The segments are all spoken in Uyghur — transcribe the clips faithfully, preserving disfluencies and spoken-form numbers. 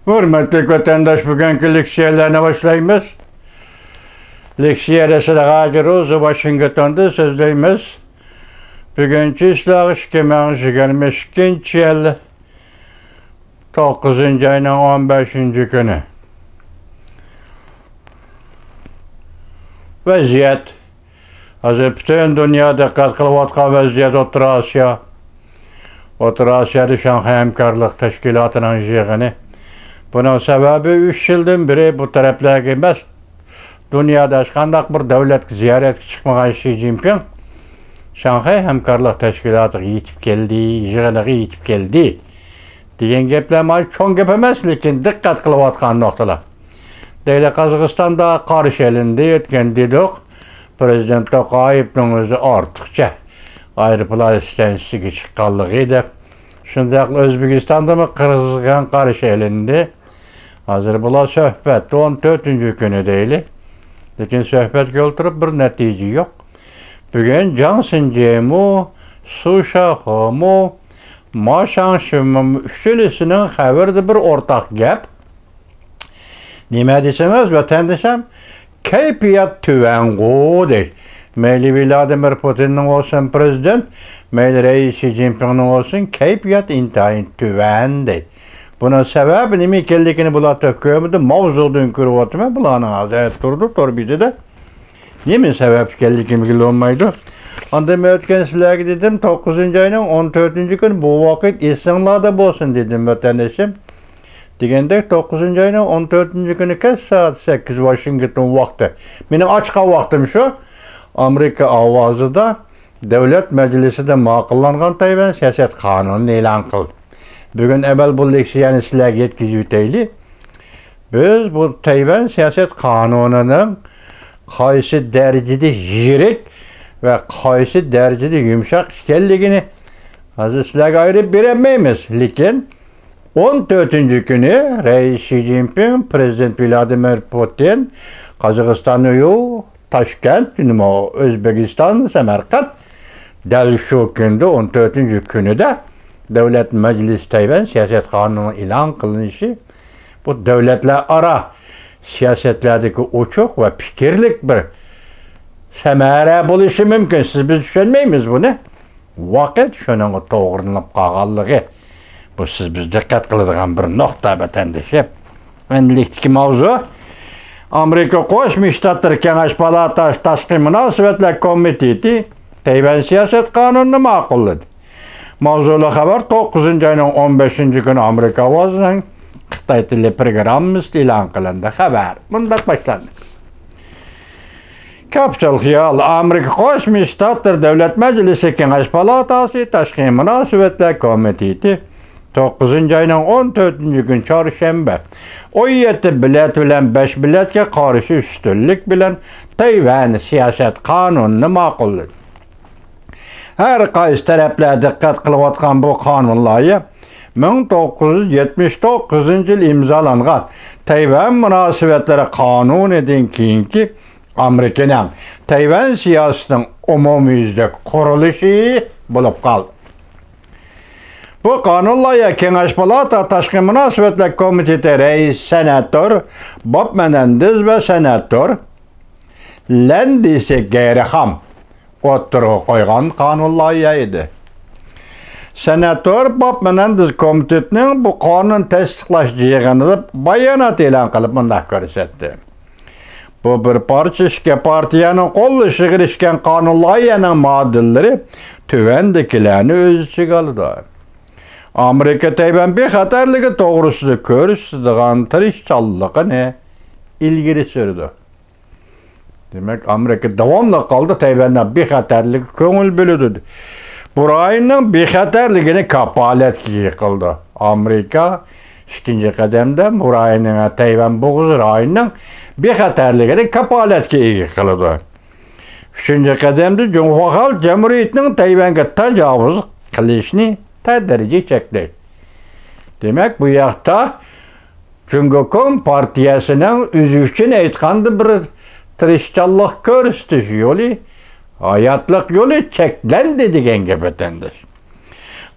ھۆرمەتلىك ۋەتەنداش، بۈگۈنكى لېكسىيەلەرنى باشلايمىز. لېكسىيەدە سىلەرگە ھازىر روزا ۋاشىنگتوندىن سۆزلەيمىز. بۈگۈن چىسلاغ ئىككى مىڭ يىگىرمە ئىككىنچى يىل، توققۇزىنچى ئاينىڭ ئون بەشىنچى كۈنى. ۋەزىيەت. ھازىر پۈتۈن دۇنيا دىققەت قىلىۋاتقان ۋەزىيەت ئوتتۇرا ئاسىيا. ئوتتۇرا ئاسىيادا شاڭخەي ھەمكارلىق تەشكىلاتىنىڭ يىغىنى. بۇنىڭ سەۋەبى، ئۈچ يىلدىن بېرى بۇ تەرەپلەرگە ئەمەس، دۇنيادا ھېچقانداق بىر دۆلەتكە زىيارەتكە چىقمىغان شى جىنپىڭ شاڭخەي ھەمكارلىق تەشكىلاتىغا يېتىپ كەلدى، يىغىنىغا يېتىپ كەلدى دېگەن گەپلەر مانا چوڭ گەپ ئەمەس، لېكىن دىققەت قىلىۋاتقان نۇقتىلار. دەيلى، قازاقىستاندا قارشى ئېلىندى، ئۆتكەن دېدۇق. پىرېزىدېنت توقايېۋنىڭ ئۆزى ئارتۇقچە ئايروپىلان ئىستانسىسىگە چىققانلىقى دەپ. شۇنداقلا ئۆزبېكىستاندىمۇ قىزغىن قارشى ئېلىندى. ھازىر بۇلار سۆھبەتتە، ئون تۆتىنچى كۈنى دەيلى. لېكىن سۆھبەتكە ئولتۇرۇپ بىر نەتىجە يوق. بۈگۈن جاڭ سىنجېمۇ، سۇ شياخېمۇ، ما شاڭشىمۇ ئۈچىلىسىنىڭ خەۋىرىدە بىر ئورتاق گەپ. نېمە دېسىڭىز، ۋەتەندىشىم، كەيپىيات تۆۋەنغۇ دەيدۇ. مەيلى ۋلادىمىر پۇتىننىڭ بولسۇن پىرېزىدېنت، مەيلى رەئىس شى جىنپىڭنىڭ بولسۇن، كەيپىيات ئىنتايىن تۆۋەن دەيدۇ. بۇنىڭ سەۋەبى نېمە ئىكەنلىكىنى بۇلار تۆكۈمىدى، ماۋزۇدىن كۆرۈۋاتىمەن، بۇلارنىڭ ھازىر تۇرىدۇ تور بېتىدە. نېمە سەۋەب ئىكەنلىكىنى بىلمەيدۇ. ئاندىن مەن ئۆتكەن سىلەرگە دېدىم، توققۇزىنچى ئاينىڭ ئون تۆتىنچى كۈنى، بۇ ۋاقىت ئېسىڭلاردا بولسۇن دېدىم، ۋەتەندىشىم. دېگەندەك، توققۇزىنچى ئاينىڭ ئون تۆتىنچى كۈنى كەچ سائەت سەككىز ۋاشىنگتون ۋاقتى. مېنىڭ ئاچقان ۋاقتىم شۇ. ئامېرىكا ئاۋازىدا دۆلەت مەجلىسىدە ماقۇللانغان تەيۋەن سىياسەت قانۇنىنى ئېلان قىلدى. بۈگۈن ئەۋۋەل بۇ لېكسىيەنى سىلەرگە يەتكۈزۈۋېتەيلى. بىز بۇ تەيۋەن سىياسەت قانۇنىنىڭ قايسى دەرىجىدە يىرىك ۋە قايسى دەرىجىدە يۇمشاق ئىكەنلىكىنى ھازىر سىلەرگە ئايرىپ بېرەلمەيمىز. لېكىن ئون تۆتىنچى كۈنى رەئىس شى جىنپىڭ، پىرېزىدېنت ۋلادىمىر پۇتىن، قازاقىستاننىڭ يو تاشكەنت، نېمە، ئۆزبېكىستان، سەمەرقەنت، دەل شۇ كۈندە، ئون تۆتىنچى كۈنىدە دۆلەت مەجلىسى تەيۋەن سىياسەت قانۇنىنىڭ ئېلان قىلىنىشى، بۇ دۆلەتلەر ئارا سىياسەتلەردىكى ئوچۇق ۋە پىكىرلىك بىر سەمەرە بولۇشى مۇمكىن. سىز، بىز چۈشەنمەيمىز بۇنى. ۋاقىت شۇنىڭغا توغرىلىنىپ قالغانلىقى، بۇ سىز، بىز دىققەت قىلىدىغان بىر نۇقتا، ۋەتەندىشىم. ئەمدىلىكتىكى ماۋزۇ، ئامېرىكا قوشما شتاتلىرى كېڭەش پالاتاسى تاشقى مۇناسىۋەتلەر كومىتېتى تەيۋەن سىياسەت قانۇنىنى ماقۇللىدى. ماۋزۇلۇق خەۋەر توققۇزىنچى ئاينىڭ ئون بەشىنچى كۈنى ئامېرىكا ئاۋازىنىڭ خىتاي تىلى پروگراممىسىدا ئېلان قىلىندى. خەۋەر مۇنداق باشلاندى. كاپىتال خىيال، ئامېرىكا قوشما شتاتلىرى دۆلەت مەجلىسى كېڭەش پالاتاسى تاشقى مۇناسىۋەتلەر كومىتېتى توققۇزىنچى ئاينىڭ ئون تۆتىنچى كۈنى چارشەنبە ئون يەتتە بېلەت بىلەن بەش بېلەتكە قارشى ئۈستۈنلۈك بىلەن تەيۋەن سىياسەت قانۇنىنى ماقۇللىدى. ھەر قايسى تەرەپلەر دىققەت قىلىۋاتقان بۇ قانۇن لايىھە مىڭ توققۇز يۈز يەتمىش توققۇزىنچى يىل ئىمزالانغان تەيۋەن مۇناسىۋەتلىرى قانۇنىدىن كېيىنكى ئامېرىكىنىڭ تەيۋەن سىياسىتىنىڭ ئومۇميۈزلۈك قۇرۇلۇشى بولۇپ قالدى. بۇ قانۇن لايىھە كېڭەش پالاتا تاشقى مۇناسىۋەتلەر كومىتېتى رەئىسى سېناتور بوب مېنېندېز ۋە سېناتور لەندىسى گېرخام ئوتتۇرىغا قويغان قانۇن لايىھە ئىدى. سېناتور بوب مېنېندېز كومىتېتنىڭ بۇ قانۇن تەستىقلاش يىغىنىدا بايانات ئېلان قىلىپ مۇنداق كۆرسەتتى. بۇ بىر پارچە ئىككى پارتىيەنىڭ قوللىشىغا ئېرىشكەن قانۇن لايىھەنىڭ ماددىلىرى تۆۋەندىكىلەرنى ئۆز ئىچىگە ئالىدۇ. ئامېرىكا تەيۋەن بىخەتەرلىكى توغرىسىدا كۆرسىتىدىغان تىرىشچانلىقىنى ئىلگىرى سۈرىدۇ. دېمەك، ئامېرىكا داۋاملىق ھالدا تەيۋەننىڭ بىخەتەرلىكىگە كۆڭۈل بۆلىدۇ. بۇ رايوننىڭ بىخەتەرلىكىنى كاپالەتكە ئىگە قىلىدۇ. ئامېرىكا ئىككىنچى قەدەمدە بۇ رايوننىڭ، تەيۋەن بوغۇزى رايونىنىڭ بىخەتەرلىكىنى كاپالەتكە ئىگە قىلىدۇ. ئۈچىنچى قەدەمدە جۇڭخۇا خەلق جۇمھۇرىيىتىنىڭ تەيۋەنگە تاجاۋۇز قىلىشنى تەدرىجىي چەكلەيدۇ. دېمەك، بۇ ياقتا جۇڭگو كومپارتىيەسىنىڭ ئۆزى ئۈچۈن ئېيتقاندا بىر تىرىشچانلىق كۆرسىتىش يولى، ھاياتلىق يولى چەكلەندى دېگەن گەپ، ۋەتەنداش.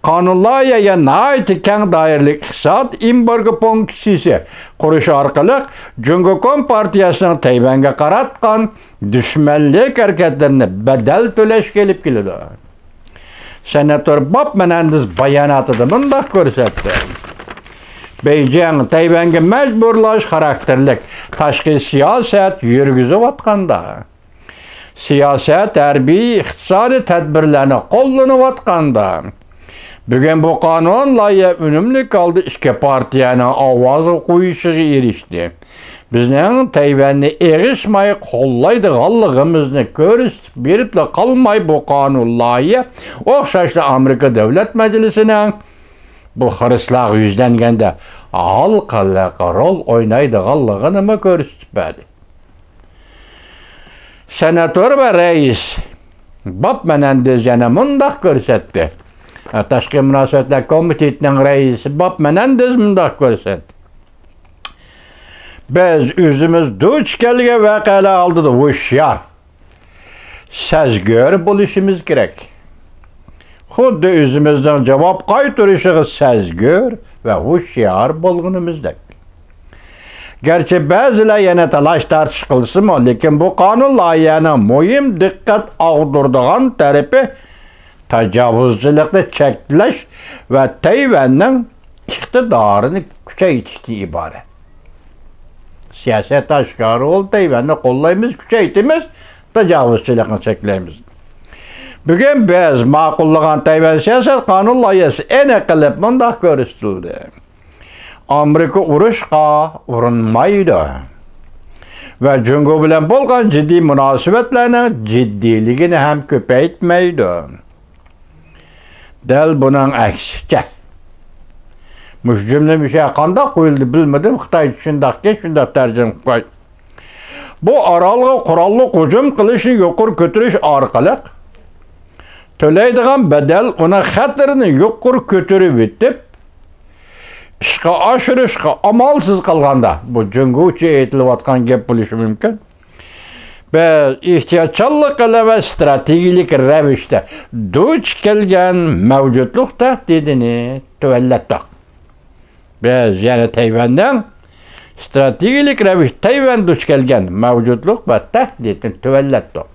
قانۇن لايىھە ناھايىتى كەڭ دائىرىلىك ئىقتىساد ئېمبارگو پونكسىيىسى قۇرۇش ئارقىلىق جۇڭگو كومپارتىيەسىنىڭ تەيۋەنگە قاراتقان دۈشمەنلىك ھەرىكەتلىرىنى بەدەل تۆلەشكە ئېلىپ كېلىدۇ. سېناتور باب مېنەندېز باياناتىدا مۇنداق كۆرسەتتى: بېيجىڭ تەيۋەنگە مەجبۇرلاش خاراكتېرلىك تاشقى سىياسەت يۈرگۈزۈۋاتقاندا، سىياسەت، ھەربىي، ئىقتىسادىي تەدبىرلەرنى قوللىنىۋاتقاندا، بۈگۈن بۇ قانۇن لايىھە ئۈنۈملۈك ھالدا ئىككى پارتىيەنىڭ ئاۋاز قويۇشىغا ئېرىشتى. بىزنىڭ تەيۋەننى ئېغىشماي قوللايدىغانلىقىمىزنى كۆرسىتىپ بېرىپلا قالماي، بۇ قانۇن لايىھە ئوخشاشلا ئامېرىكا دۆلەت مەجلىسىنىڭ بۇ خىرىسلارغا يۈزلەنگەندە ھالقىلىق رول ئوينايدىغانلىقىنىمۇ كۆرسىتىپ بەردى. سېناتور ۋە رەئىس باب مېنەندېز يەنە مۇنداق كۆرسەتتى. تاشقى مۇناسىۋەتلەر كومىتېتىنىڭ رەئىسى باب مېنەندېز مۇنداق كۆرسەتتى: بىز ئۆزىمىز دۇچ كەلگەن ۋەقەلەر ئالدىدا ھوشيار، سەزگۈر بولۇشىمىز كېرەك. خۇددى ئۆزىمىزنىڭ جاۋاب قايتۇرۇشىغا سەزگۈر ۋە ھوشيار بولغىنىمىزدەك. گەرچە بەزىلەر يەنە تالاش-تارتىش قىلسىمۇ، لېكىن بۇ قانۇن لايىھەنىڭ مۇھىم دىققەت ئاغدۇرىدىغان تەرىپى تاجاۋۇزچىلىقنى چەكلەش ۋە تەيۋەننىڭ ئىقتىدارىنى كۈچەيتىشتىن ئىبارەت. سىياسەت ئاشكارا بولدى، تەيۋەننى قوللايمىز، كۈچەيتىمىز، تاجاۋۇزچىلىقنى چەكلەيمىز. بۈگۈن بىز ماقۇللىغان تەيۋەن سىياسەت قانۇن لايىھەسى ئېنىق قىلىپ مۇنداق كۆرسىتىلدى: ئامېرىكا ئۇرۇشقا ئۇرۇنمايدۇ ۋە جۇڭگو بىلەن بولغان جىددىي مۇناسىۋەتلەرنىڭ جىددىيلىكىنى ھەم كۆپەيتمەيدۇ. دەل بۇنىڭ ئەكسىچە. مۇشۇ جۈملە مۇشۇ يەرگە قانداق قويۇلدى بىلمىدىم. خىتايچە شۇنداقكەن، شۇنداق تەرجىمە قىلىپ قوي. بۇ ئارالغا قوراللىق ھۇجۇم قىلىشنى يۇقىرى كۆتۈرۈش ئارقىلىق تۆلەيدىغان بەدەل ئۇنىڭ خەتىرىنى يۇقىرى كۆتۈرۈۋېتىپ، ئىشقا ئاشۇرۇشقا ئامالسىز قالغاندا، بۇ جۇڭگوچە ئېيتىلىۋاتقان گەپ بولۇشى مۇمكىن. بىز ئېھتىياتچانلىق بىلەن ۋە ئىستراتېگىيەلىك رەۋىشتە دۇچ كەلگەن مەۋجۇتلۇق تەھدىتىنى تۆۋەنلەتتۇق. بىز يەنە تەيۋەننىڭ ئىستراتېگىيەلىك رەۋىشتە تەيۋەن دۇچ كەلگەن مەۋجۇتلۇق ۋە تەھدىتىنى تۆۋەنلەتتۇق.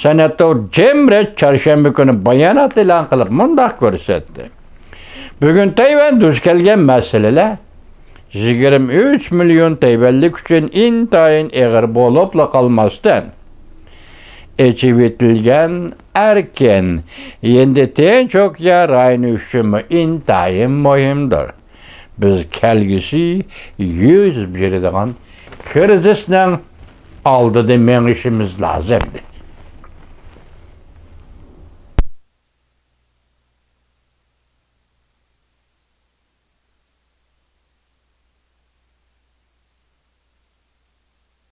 سېناتور جىم رىچ چارشەنبە كۈنى بايانات ئېلان قىلىپ مۇنداق كۆرسەتتى: بۈگۈن تەيۋەن دۇچ كەلگەن مەسىلىلەر يىگىرمە ئۈچ مىليون تەيۋەنلىك ئۈچۈن ئىنتايىن ئېغىر بولۇپلا قالماستىن، ئېچىۋېتىلگەن ئەركىن ھىندى تىنچ ئوكيان رايونى ئۈچۈنمۇ ئىنتايىن مۇھىمدۇر. بىز كەلگۈسى يۈز بېرىدىغان كىرىزىسنىڭ ئالدىدا مېڭىشىمىز لازىم، دېدى.